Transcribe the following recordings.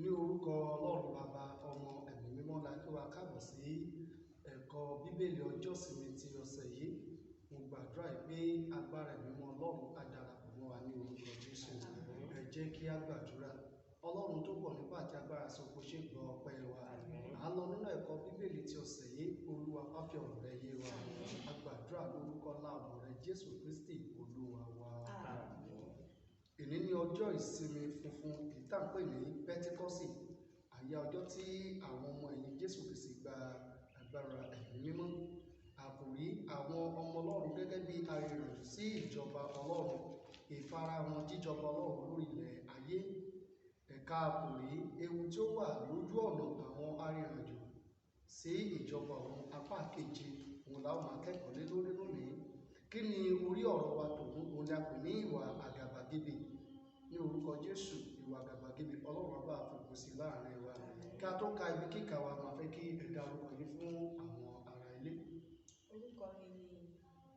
Ní orúkọ Ọlọ́run Bàbá, Ọmọ, Ẹ̀mí Mímọ́ la kí wa káàbọ̀ sí ẹ̀kọ́ Bíbélì ọjọ́ ìsinmi ti ọ̀sẹ̀ yìí. Mo gbàdúrà pé agbára ẹ̀mí mímọ́ Ọlọ́run á darapọ̀ mọ́ wa ní orúkọ Jésù. Ẹ jẹ́ kí á gbàdúrà. Ọlọ́run tó pọ̀ nípa àti agbára sọ pé ṣe gbọ́ ọpẹ́ wa. À ń lọ nínú ẹ̀kọ́ Bíbélì ti ọ̀sẹ̀ yìí. Olúwa, wá fi ọ̀rọ̀ rẹ yé wa. A gbàdúrà lórúkọ ńlá ọmọ rẹ Jésù Kristi Olúwa wa. Èní ní ọjọ́ ìsinmi funfun èyí tá à ń pè ní Pẹ́ntíkọ́sì, àyà ọjọ́ tí àwọn ọmọ ẹ̀yìn Jésù Kristi gba agbára ẹ̀mí mímọ́. Àkòrí àwọn ọmọ Ọlọ́run gẹ́gẹ́ bí arìnrìnàjò sí ìjọba Ọlọ́run, ìfarahàn jíjọba Ọlọ́run lórí ilẹ̀ ayé. Ẹ̀ka àkòrí ewu tí ó wà lójú ọ̀nà àwọn arìnrìnàjò sí ìjọba ọ̀run apá keje òun la ó máa kẹ́kọ̀ọ́ lé lórí lónìí. Kí ni orí ọ̀rọ̀ wa tòun? Òun ni a pè ní ìwà àgàbàgebè. Ní orúkọ Jésù, ìwà àgàbàgebè Ọlọ́run á bá fòpin sí láàrin wa. Kí a tó ka ibi kíkà wa, máa fẹ́ kí ẹ dá orúkọ yín fún àwọn ará ilé. Orúkọ mi ni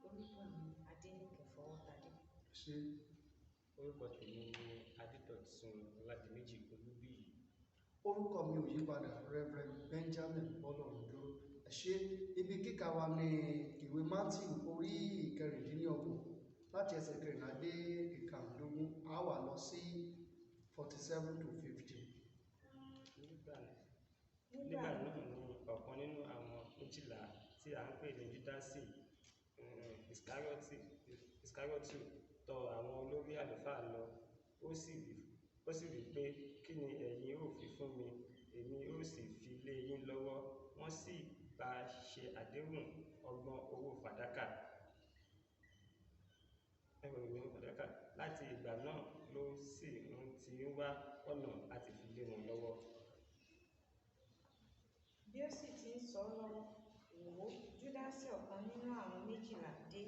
Olúbùnmi Adéníkẹ̀ Fọwọ́tadé. Ṣé Orúkọ tèmi ni Adédọ̀tun Ọládìméjì Olúbíyì. Orúkọ mi ò yípadà, Reverend Benjamin Bọ́lọ́rundúró. Ẹ ṣé. Ibi kíkà wa ní ìwé Matthew orí 26 láti ẹsẹ̀ 14 dé 15, a wà lọ sí 47 to 50. Nígbà náà ni ọ̀kan nínú àwọn méjìlá tí à ń pè ní Júdásì Ìsíkáríọ́tù tọ àwọn olórí àlùfáà lọ, ó sì wí pé, kí ni ẹ̀yin ó fi fún mi, èmi ó sì fi lé yín lọ́wọ́. Wọ́n sì bá ṣe àdéhùn 30 owó fàdákà. Láti ìgbà náà ló sì ti ń wá ọ̀nà láti fi lé wọn lọ́wọ́. Bí ó sì ti ń sọ lọ́wọ́, wò ó, Júdásì ọ̀kan nínú àwọn méjìlá dé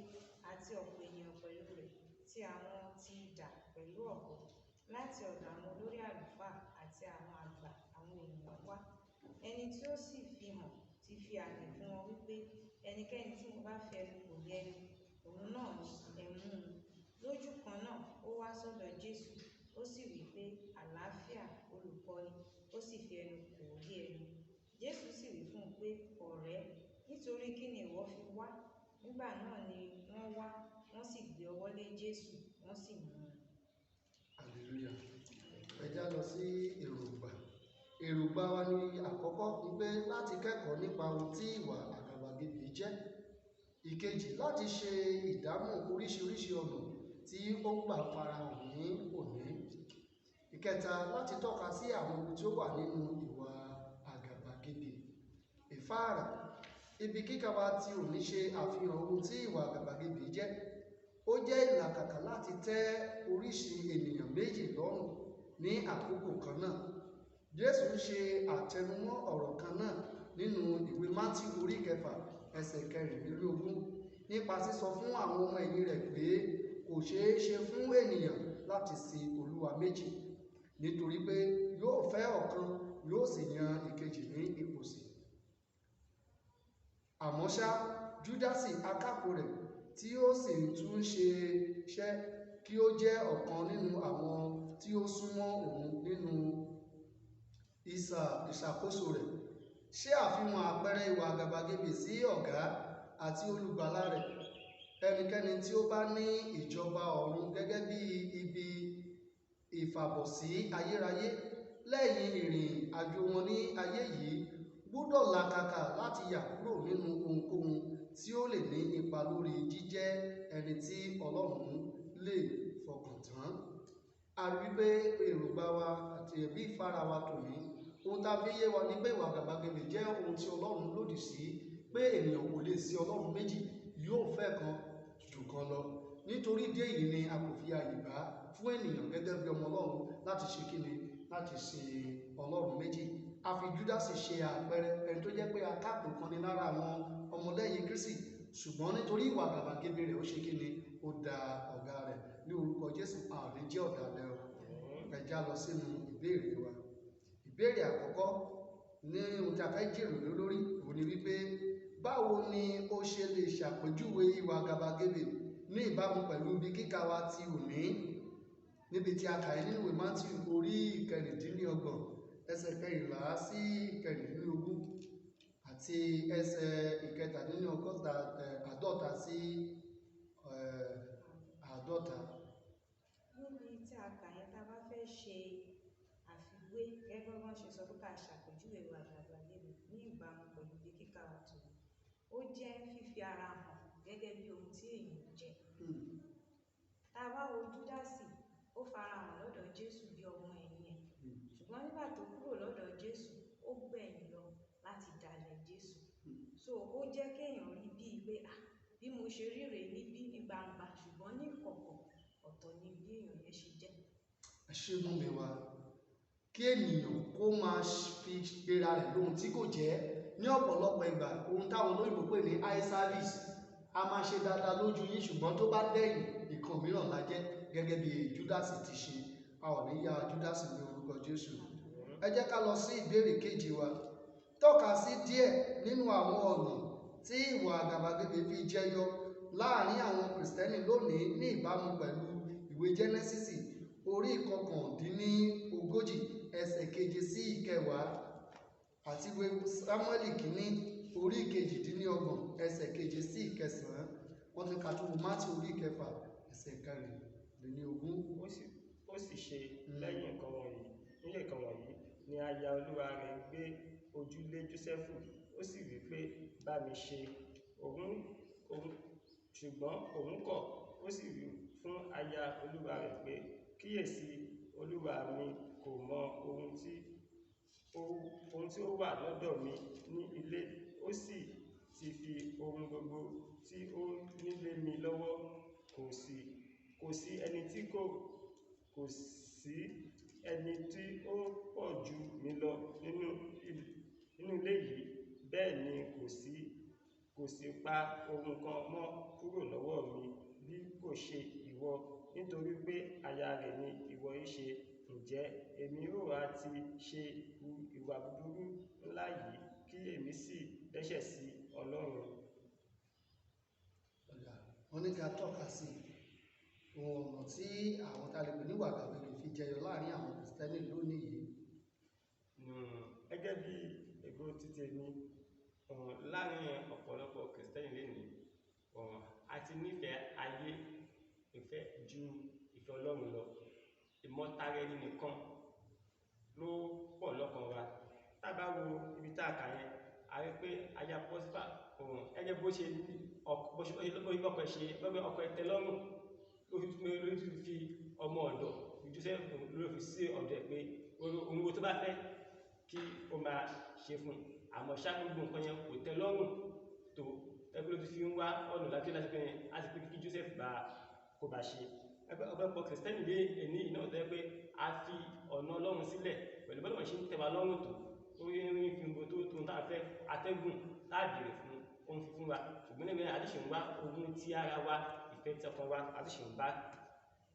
àti ọ̀pọ̀ ènìyàn pẹ̀lú rẹ̀ tí àwọn ti idà pẹ̀lú ọ̀kọ̀ láti ọ̀dọ̀ àwọn olórí àlùfáà àti àwọn àgbà àwọn ènìyàn wá. Ẹni tí ó sì fi hàn ti fi àmì fún wọn wípé ẹnikẹ́ni tí mo bá fi ẹnu kò lé ẹnu, òun náà ni ẹ mú un. Lójú kan náà ó wá sọ́dọ̀ Jésù, ó sì wí pé, àlàáfíà, olùkọ́ni, ó sì fi ẹnu kò lé ẹnu. Jésù sì wí fún un pé, ọ̀rẹ́, nítorí kí ni ìwọ fi wá? Nígbà náà ni wọ́n wá, wọ́n sì gbé ọwọ́ lé Jésù, wọ́n sì mú un. Hallelujah. Ẹ já lọ sí èròǹgbà. Èròǹgbà wa ní àkọ́kọ́ ni pé láti kẹ́kọ̀ọ́ nípa ohun tí ìwà àgàbàgebè jẹ́. Ìkejì, láti ṣe ìdámọ̀ oríṣiríṣi ọ̀nà tí ó ń gbà farahàn ní òní. Ìkẹta, láti tọ́ka sí àwọn ohun tí ó wà nínú ìwà àgàbàgebè. Ìfáàrà, ibi kíkà wa tí òní ṣe àfihàn ohun tí ìwà àgàbàgebè jẹ́. Ó jẹ́ ìlàkàkà láti tẹ́ oríṣi ènìyàn méjì lọ́rùn ní àkókò kan náà. Jésù ń ṣe àtẹnumọ́ ọ̀rọ̀ kan náà nínú ìwé Mátíù orí 6 ẹsẹ̀ 24 nípa sísọ fún àwọn ọmọ ẹ̀yìn rẹ̀ pé kò ṣeé ṣe fún ènìyàn láti sin Olúwa méjì, nítorí pé yóò fẹ́ ọ̀kan yóò sì yan ìkejì ní ìpòsí. Àmọ́ ṣá, Júdásì akápò rẹ̀ tí ó sì tún ṣe iṣẹ́ kí ó jẹ́ ọ̀kan nínú àwọn tí ó súnmọ́ òun nínú ìṣàkóso rẹ̀, ṣe àfihàn àpẹẹrẹ ìwà àgàbàgebè sí ọ̀gá àti olùgbàlà rẹ̀. Ẹnikẹ́ni tí ó bá ní ìjọba ọ̀run gẹ́gẹ́ bí ibi ìfàbọ̀sí ayérayé lẹ́yìn ìrìn àjò wọn ní ayé yìí gbọ́dọ̀ làkàkà láti yà kúrò nínú ohunkóhun tí ó lè ní ipa lórí jíjẹ́ ẹni tí Ọlọ́run lè fọkàn tán. A rí wípé èròǹgbà wa àti ẹ̀bí ìfara wa tòní, ohun tá a fi yé wa ni pé ìwà àgàbàgebè jẹ́ ohun tí Ọlọ́run lòdì sí, pé ènìyàn kò lè sin Ọlọ́run méjì, yóò fẹ́ kan jù kan lọ. Nítorí ìdí èyí ni a kò fi àyè gbà fún ènìyàn gẹ́gẹ́ bí ọmọ Ọlọ́run láti ṣe kíni, láti sin Ọlọ́run méjì. A fi Júdásì ṣe àpẹẹrẹ ẹni tó jẹ́ pé akápò kan ni lára àwọn ọmọlẹ́yìn Kristi, ṣùgbọ́n nítorí ìwà àgàbàgebè rẹ̀ ó ṣe kíni, ó da ọ̀gá rẹ̀. Ní orúkọ Jésù, a ò ní jẹ́ ọ̀dàlẹ̀ o. Ẹ já lọ sínú ìbéèrè wa. Ìbéèrè àkọ́kọ́ ní ohun tí a fẹ́ jíròrò lórí òun ni wípé báwo ni ó ṣe lè ṣàpèjúwe ìwà àgàbàgebè ní ìbámu pẹ̀lú ibi kíkà wa ti òní, níbi tí a kà í nínú ìwé Mátíù orí 26 ẹsẹ̀ 14 sí 24 àti ẹsẹ̀ 47 sí 50. Níbi tí a kà yẹn, tá a bá fẹ́ ṣe àfiwé gẹ́gẹ́ bí wọ́n ṣe sọ pé ká ṣàpèjúwe ìwà àgàbàgebè ní ìbámu pẹ̀lú ibi kíkà wa tòní, ó jẹ́ fífi ara hàn gẹ́gẹ́ bí ohun tí èèyàn jẹ́. Tá a bá wo Júdásì, ó fara hàn lọ́dọ̀ Jésù bí ọmọ ẹ̀yìn ẹ̀, ṣùgbọ́n nígbà tó kúrò lọ́dọ̀ Jésù, ó gbẹ̀yìn lọ láti dalẹ̀ Jésù. So ó jẹ́ kéèyàn rí bíi pé ah, bí mo ṣe rí rèé níbí ní gbangba, ṣùgbọ́n ní ìkọ̀kọ̀ ọ̀tọ̀ ni bí èèyàn yẹn ṣe jẹ́. Ẹ ṣé mú mi wá kí ènìyàn kó máa fi gbéra rẹ̀ lóhun tí kò jẹ́. Ní ọ̀pọ̀lọpọ̀ ìgbà, ohun táwọn olóyìnbó pè ní eye service, a máa ṣe dáadáa lójú yín, ṣùgbọ́n tó bá dẹ̀yìn, nǹkan mìíràn la jẹ́, gẹ́gẹ́ bí Júdásì ti ṣe. A ò ní yá Júdásì ní orúkọ Jésù. Ẹ jẹ́ ká lọ sí ìbéèrè kejì wa. Tọ́ka sí díẹ̀ nínú àwọn ọ̀nà tí ìwà àgàbàgebè fi jẹyọ láàrin àwọn Kìrìsìtẹ́nì lónìí ní ìbámu pẹ̀lú ìwé Jẹ́nẹ́sísì orí 39 ẹsẹ̀ 7 sí 10 àti ìwé Sámúẹ́lì kìíní orí 28 ẹsẹ̀ 7 sí 9. Wọ́n ti ka tó wo Mátíù orí 6 ẹsẹ̀ 24. Ó sì ṣe lẹ́yìn nǹkan wọ̀nyí ni aya olúwa rẹ̀ gbé ojú lé Jósẹ́fù, ó sì wí pé, bá mi ṣe. Ṣùgbọ́n òun kọ̀, ó sì wí fún aya olúwa rẹ̀ pé, kíyèsí, olúwa mi kò mọ ohun tí ó wà lọ́dọ̀ mi ní ilé, ó sì ti fi ohun gbogbo tí ó nílé mi lọ́wọ́. Kò sí ẹni tí kò sí ẹni tí ó pọ̀ jù mí lọ nínú ilé yìí, bẹ́ẹ̀ ni kò sí pa ohun kan mọ́ kúrò lọ́wọ́ mi bí kò ṣe ìwọ, nítorí pé aya rẹ̀ ni ìwọ í ṣe. Ǹjẹ́ èmi ó ha ti ṣe hu ìwà búburú ńlá yìí kí èmi sì dẹ́ṣẹ̀ sí Ọlọ́run? Wọ́n ní ká tọ́ka sí ohun ọ̀nà tí àwọn tá a lè pè ní ìwà àgàbàgebè fi jẹyọ láàrin àwọn Kìrìsìtẹ́nì lónìí yìí. Gẹ́gẹ́ bí èrò títí èmi, láàrin ọ̀pọ̀lọpọ̀ Kìrìsìtẹ́nì lénìí, a ti nífẹ̀ẹ́ ayé ìfẹ́ ju ìfẹ́ Ọlọ́run lọ. Ìmọ̀tara ẹni nìkan ló pọ̀ lọ́kàn wa. Tá a bá wo ibi tá a kà yẹn, a rí pé aya Pọ́tífà, gẹ́gẹ́ bó ṣe ní ọkọ ẹ̀ ṣe, ọkọ ẹ̀ tẹ́ lọ́rùn, ló fi ọmọ ọ̀dọ̀ Jósẹ́fù ló fi sí ọ̀dọ̀ ẹ̀ pé ohun tó bá fẹ́ kí ó máa ṣe fún un. Àmọ́ ṣá gbogbo nǹkan yẹn kò tẹ́ lọ́rùn tó, ẹgbẹ́ ló ti fi ń wá ọ̀nà láti pé láti pé kí Jósẹ́fù bá kó bá ṣe. Ọ̀pọ̀lọpọ̀ Kìrìsìtẹ́nì lé ẹni yìí náà tẹ́ pé a fi ọ̀nà Ọlọ́run sílẹ̀ pẹ̀lú bọ́lá wọn ṣe ń tẹ́ wa lọ́rùn tó, ó rí fi gbogbo tó tó tá a fẹ́ atẹ́gùn tá a béèrè fún ohun fífún wa. Ṣùgbọ́n nígbà yẹn a ti ṣe ń wá ohun tí ara wa, ìfẹ́ tí ọkàn wa, a ti ṣe ń bá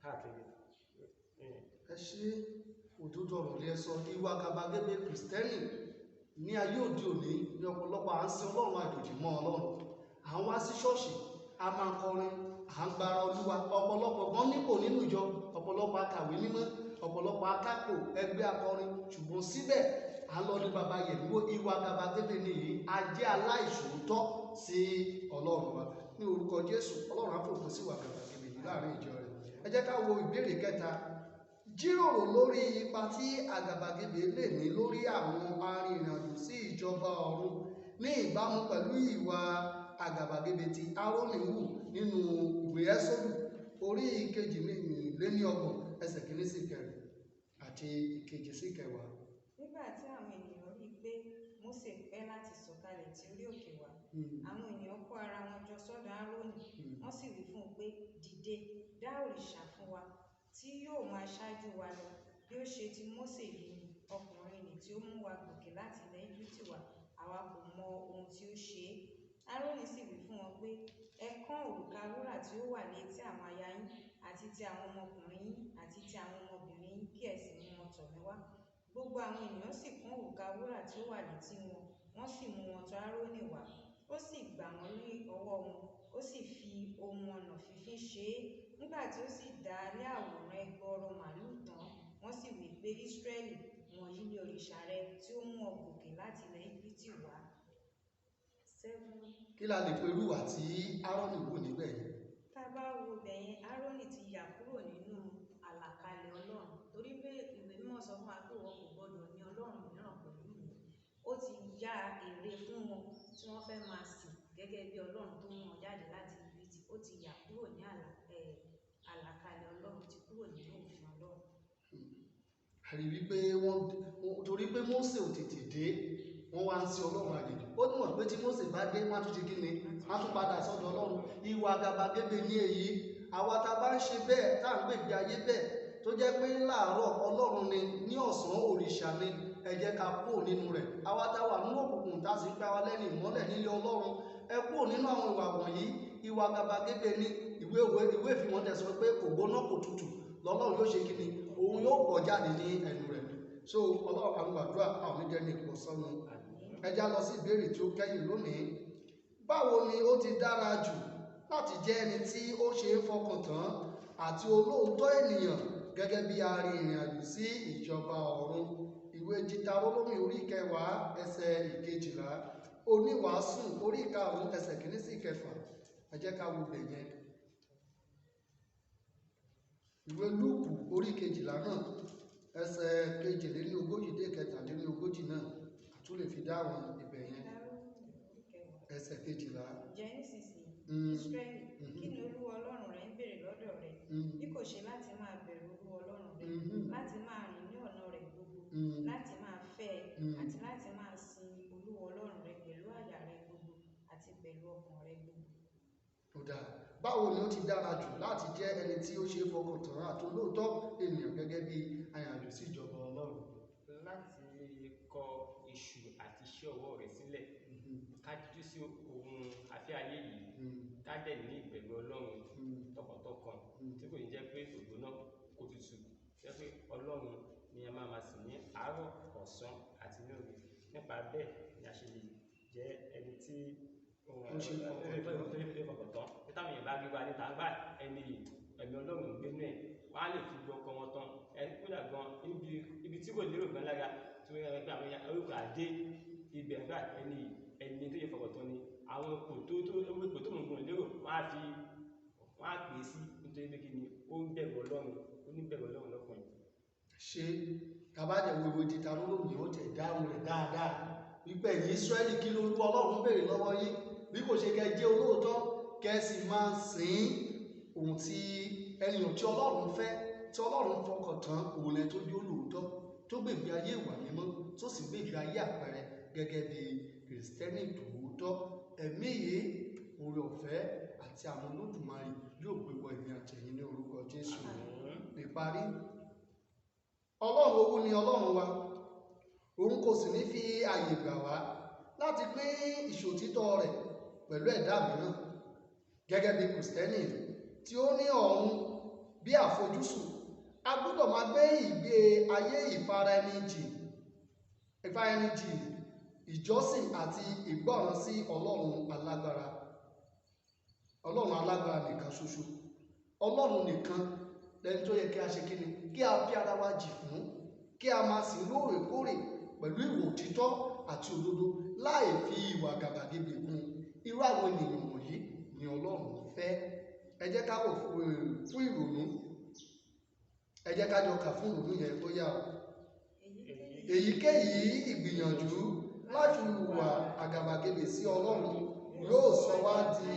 káàkiri. Ẹ ṣe òdodo ọ̀rọ̀ lẹ sọ. Ìwà àgàbàgebè Kìrìsìtẹ́nì ní ayé òde òní ní ọ̀pọ̀lọpọ̀ à ń sin Ọlọ́run àjòjì mọ́ Ọlọ́run. À ń wá sí ṣọ́ọ̀ṣì, a máa kọrin, à ń gbára Olúwa. Ọ̀pọ̀lọpọ̀ gan nípò nínú ìjọ, ọ̀pọ̀lọpọ̀ akàwé mímọ́, ọ̀pọ̀lọpọ̀ akápò ẹgbẹ́ akọrin, ṣùgbọ́n síbẹ̀ à ń lọ ní baba yẹ̀mí. Ìwà àgàbàgebè nìyí, a jẹ́ aláìṣòótọ́ sí Ọlọ́run wa. Ní orúkọ Jésù, Ọlọ́run á fòpin sí ìwà àgàbàgebè yìí láàrin ìjọ rẹ̀. Ẹ jẹ́ ká wo ìbéèrè kẹta. Jíròrò lórí ipa tí àgàbàgebè lè ní lórí àwọn arìnrìnàjò sí ìjọba ọ̀run ní ìbámu pẹ̀lú ìwà àgàbàgebè tí Árónì hù nínú ìwé Ẹ́sódù orí 32 ẹsẹ̀ 1 sí 4 àti 7 sí 10. Nígbà tí àwọn ènìyàn rí i pé Mósè pẹ́ láti sọ̀kalẹ̀ tí orí òkè wá, àwọn ènìyàn kó ara wọn jọ sọ́dọ̀ Árónì, wọ́n sì wí fún un pé, dìde, dá òrìṣà fún wa tí yóò máa ṣáájú wa lọ, bí ó ṣe ti Mósè yìí ni ọkùnrin nì tí ó mú wa gòkè láti ilẹ̀ Íjíbítì wá, àwa kò mọ ohun tí ó ṣe é. Árónì sì wí fún wọn pé, ẹ kán òrùka wúrà tí ó wà létí àwọn aya yín àti ti àwọn ọmọkùnrin yín àti ti àwọn ọmọbìnrin yín, kí ẹ sì mú wọn tọ̀ mí wá. Gbogbo àwọn ènìyàn sì kán òrùka wúrà tí ó wà létí wọn, wọ́n sì mú wọn tọ̀ Árónì wá. Ó sì gbà wọ́n ní ọwọ́ wọn, ó sì fi ohun ọnà fífín ṣe é. Nígbà tí ó sì dá lé àwòrán ẹgbọrọ màlúù tán, wọ́n sì wí pé, Ísírẹ́lì, mú Wọ̀nyí ni òrìṣà rẹ tí ó mú ọ gòkè láti ilẹ̀ Íjíbítì wá. 7. Kí la lè pe irú ìwà tí Áárónì wù níbẹ̀ yẹn? Tá a bá wo ibẹ̀ yẹn, Áárónì ti yà kúrò nínú àlàkalẹ̀ Ọlọ́run, torí pé ìwé mímọ́ sọ fún wa pé ìwọ kò gbọdọ̀ ní Ọlọ́run mìíràn pẹ̀lú mi. Ó ti ya ère fún wọn tí wọ́n fẹ́ máa sìn gẹ́gẹ́ bí Ọlọ́run tó mú wọn jáde láti Íjíbítì. Ó ti yà kúrò ní àlàkalẹ̀ Ọlọ́run, ti kúrò nínú òfin Ọlọ́run. A rí wípé wọ́n torí pé Mósè ò tètè dé, wọ́n wá ń sin Ọlọ́run àjèjì. Ó túmọ̀ pé tí Mósè bá dé, wọ́n á tún ṣe kí ni? Wọ́n á tún padà sọ́dọ̀ Ọlọ́run. Ìwà àgàbàgebè ní èyí. Àwa tá a bá ń ṣe bẹ́ẹ̀, tá à ń gbègbè ayé bẹ́ẹ̀, tó jẹ́ pé láàárọ̀ Ọlọ́run ni, ní ọ̀sán òrìṣà ni, ẹ jẹ́ ká kúrò nínú rẹ̀. Àwa tá a wà nínú òkùnkùn, tá a sì ń pa wa lẹ́nu ìmọ́lẹ̀ nílé Ọlọ́run, ẹ kúrò nínú àwọn ìwà wọ̀nyí. Ìwà àgàbàgebè ni. Ìwé ìfihàn tẹ̀ sọ pé kò gbóná kò tutù lọ́lọ́run yóò ṣe kí ni? Òun yóò pọ̀ jáde ní ẹnu rẹ̀. So Ọlọ́run àwọn gbàdúrà àwọn oníjẹni ìpọ̀sọ́nu. Ẹ já lọ sí ìbéèrè tí ó kẹ́yìn lónìí. Báwo ni ó ti dára jù láti jẹ́ ẹni tí ó ṣe é fọkàn tán àti olóòótọ́ ènìyàn gẹ́gẹ́ bí arìnrìn àjò sí ìjọba ọ̀run? Ìwé Dítarónómì orí 10 ẹsẹ̀ 12, Oníwàásù orí 5 ẹsẹ̀ 1 sí 6. Ẹ jẹ́ ká wo ibẹ̀ yẹn. Ìwé Lúùkù orí 12 náà ẹsẹ̀ 42 dé 43 náà, a tún lè fi dáhùn ibẹ̀ yẹn. Ẹsẹ̀ 12. Ǹjẹ́ nísinsìnyí, Ísírẹ́lì, kí ni Olúwa Ọlọ́run rẹ ń béèrè lọ́dọ̀ rẹ? Bí kò ṣe láti máa bẹ̀rù Olúwa Ọlọ́run rẹ, láti máa rìn ní ọ̀nà rẹ̀ gbogbo, láti máa fẹ́ ẹ, àti láti máa sin Olúwa Ọlọ́run rẹ pẹ̀lú àyà rẹ gbogbo àti pẹ̀lú ọkàn rẹ gbogbo. Ó dáa. Báwo ni ó ti dára jù láti jẹ́ ẹni tí ó ṣe é fọkàn tán àti olóòótọ́ ènìyàn gẹ́gẹ́ bí arìnrìnàjò sí ìjọba Ọlọ́run? Láti kọ èṣù àti iṣẹ́ ọwọ́ rẹ̀ sílẹ̀, ká díjú sí ohun afẹ́ ayé yìí, ká dẹ̀ ní ìbẹ̀rù Ọlọ́run tọkàntọkàn, tí kò ní jẹ́ pé kò gbóná kò tutù, jẹ́ pé Ọlọ́run ni a máa máa sìn ní àárọ̀, ọ̀sán àti ní òru. Nípa bẹ́ẹ̀ ni a ṣe lè jẹ́ ẹni tí Ó ṣe é fọkàn tán. Tí táwọn èèyàn bá rí wa níta, bá ẹni yìí, ẹ̀mí Ọlọ́run ń gbénú ẹ̀, wọ́n á lè fi gbọ́ ọkọ wọn tán. Ẹ kódà gan, ibi tí kò lérò gan lára, tí wọ́n yára pé àwọn èèyàn orúkọ àdé ibẹ̀ bá ẹni yìí, ẹni tó yẹ fọkàn tán ni. Àwọn ipò tó ipò tó mú gan lérò, wọ́n á pè é sí nítorí pé kí ni ó ń bẹ̀rù Ọlọ́run, ó ní bẹ̀rù Ọlọ́run lọ́kàn. Ṣé tàbá jẹ́ wo ìwé Dítarónómì ó tẹ̀ dáhùn rẹ̀ dáadáa wípé ẹ̀yin Ísírẹ́lì, kí lolúwa Ọlọ́run béèrè lọ́wọ́ yín bí kò ṣe kẹ́ jẹ́ olóòótọ́, kẹ́ sì máa sìn ohun tí ènìyàn tí Ọlọ́run fẹ́, tí Ọlọ́run fọkàn tán, òun lẹ tó jẹ́ olóòótọ́, tó gbègbè ayé ìwà mímọ́, tó sì gbègbè ayé àpẹẹrẹ gẹ́gẹ́ bí Kìrìsìtẹ́nì tòótọ́. Ẹ̀mí yìí, oore ọ̀fẹ́ àti àwọn Olódùmarè yóò gbé wọ èmi àti ẹ̀yin ní orúkọ Jésù. Ìparí, Ọlọ́run owú ni Ọlọ́run wa, òun kò sì ní fi àyè gbà wá láti pín ìṣòtítọ́ rẹ̀ pẹ̀lú ẹ̀dá mìíràn. Gẹ́gẹ́ bí Kìrìsìtẹ́nì tí ó ní ọ̀run bí àfojúsùn, a gbọ́dọ̀ máa gbé ìgbé ayé ìfaraẹnijìn, ìjọsìn àti ìgbọràn sí Ọlọ́run alágbára. Ọlọ́run alágbára nìkan ṣoṣo. Ọlọ́run nìkan lẹni tó yẹ kí a ṣe kíni, kí a fi ara wa jì fún, kí a máa sìn lóòrèkóòrè pẹ̀lú ìwà òtítọ́ àti òdodo láì fi ìwà gàbàgebè kún. Irú àwọn ènìyàn wọ̀nyí ni Ọlọ́run fẹ́. Ẹ jẹ́ ká wò fún ìrònú. Ẹ jẹ́ ká jọ kà fún ìrònú yẹn tó yá o. Èyíkéyìí ìgbìyànjú láti hùwà àgàbàgebè sí Ọlọ́run yóò sọ wá di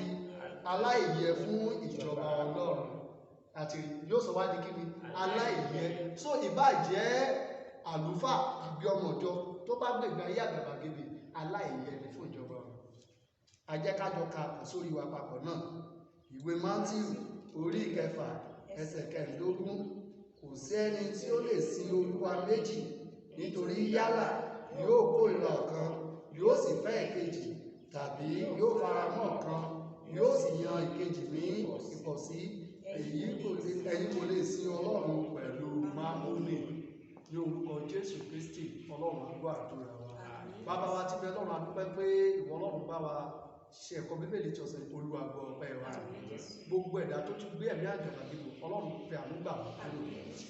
aláìyẹ fún ìjọba Ọlọ́run. Àti yóò sọ wá di kíni? Aláìyẹ. So ìbá jẹ́ àlùfáà àbí ọmọ ìjọ tó bá gbègbè ayé àgàbàgebè, aláìyẹ ni fún ìjọba ọ̀run. A jẹ́ ká jọ ka àsórí wa papọ̀ náà. Ìwé Mátíù orí 6 ẹsẹ̀ 16. Kò sí ẹni tí ó lè sin Olúwa méjì, nítorí yálà yóò kórìíra ọ̀kan, yóò sì fẹ́ ìkejì, tàbí yóò faramọ́ ọ̀kan, yóò sì yan ìkejì ní ìpọ̀sí. Ẹ̀yin kò lè sin Ọlọ́run pẹ̀lú Mámónì. Ní orúkọ Jésù Kristi, Ọlọ́run á gbọ́ àdúrà wa. Bàbá wa tí bẹ lọ́run, a dúpẹ́ pé ìwọ Ọlọ́run bá wa ṣe ẹ̀kọ́ Bíbélì tí ọ̀sẹ̀. Olúwa gbọ́ ọpẹ́ wa. Gbogbo ẹ̀dá tó tún gbé ẹ̀mí àgàbàgebè, Ọlọ́run fẹ́ àánú gbà wá kúrò.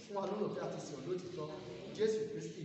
Fún wa lórí ọ̀fẹ́ àti ìsìn olóòtítọ́. Jésù Kristi